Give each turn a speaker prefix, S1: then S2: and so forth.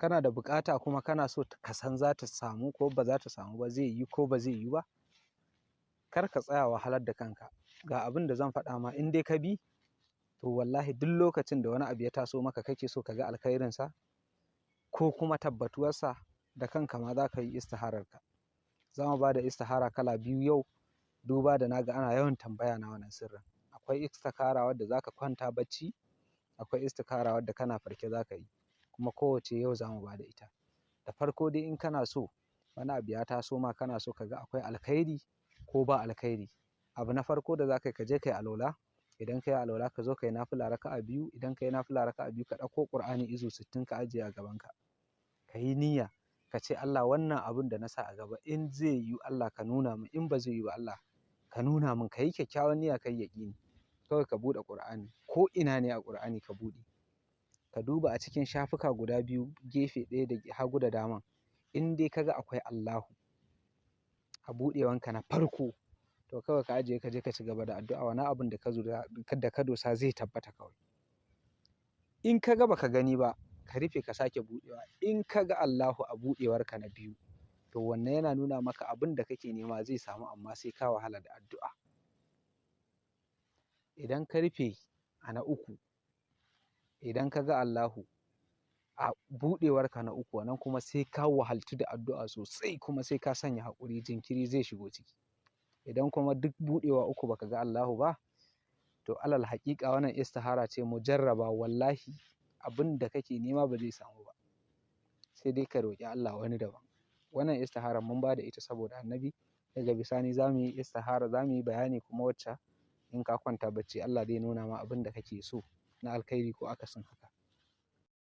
S1: Kana da buƙata kuma kana so ka san za ta samu ko ba za ta samu ba, zai yiwu ko ba zai yiwu ba. Kar ka tsaya wahalar da kanka. Ga abin da zan faɗa ma, in dai ka bi, to wallahi duk lokacin da wani abu ya taso maka kake so ka ga alkhairinsa ko kuma tabbatuwarsa, da kanka ma za ka yi istihararka. Za mu ba da istihara kala biyu yau, duba da na ga ana yawan tambaya na wannan sirrin. Akwai istikara wadda za ka kwanta bacci, akwai istikara wadda kana farke za ka yi, kuma kowacce yau za mu ba da ita. Da farko dai, in kana so wani abu ya taso ma, kana so ka ga akwai alkhairi ko ba alkhairi, abu na farko da za ka yi, ka je ka yi alwala. Idan ka yi alwala, ka zo ka yi nafila raka'a biyu. Idan ka yi nafila raka'a biyu, ka ɗauko Ƙur'ani izu 60 ka ajiye a gabanka. Ka yi niyya, ka ce, "Allah, wannan abun da na sa a gaba, in zai yiwu Allah ka nuna min, in ba zai yiwu ba Allah ka nuna min." Ka yi kyakkyawan niyya, ka yi yaƙini. Kawai ka buɗe Ƙur'ani, ko ina ne a Ƙur'ani ka buɗe. Ka duba a cikin shafuka guda biyu, gefe ɗaya da hagu da daman. In dai ka ga akwai Allahu a buɗewanka na farko, to kawai ka ajiye, ka je ka ci gaba da addu'a. Wannan abun da ka dosa zai tabbata kawai. In ka ga ba ka gani ba, ka rufe ka sake buɗewa. In ka ga Allahu a buɗewarka na biyu, to wannan yana nuna maka abin da kake nema zai samu, amma sai ka wahala da addu'a. Idan ka rufe a na uku, idan ka ga Allahu a buɗewarka na uku, wannan kuma sai ka wahaltu da addu'a sosai, kuma sai ka sanya haƙuri, jinkiri zai shigo ciki. Idan kuma duk buɗewa uku baka ga Allahu ba, to alal haƙiƙa wannan istihara ce mujarraba, wallahi abin da kake nema ba zai samu ba. Sai dai ka roƙi Allah wani daban. Wannan istiharar mun ba da ita saboda Annabi. Daga bisani za mu yi istihara, za mu yi bayani kuma wacce in ka kwanta bacci Allah zai nuna ma abin da kake so na alkhairi ko akasin haka.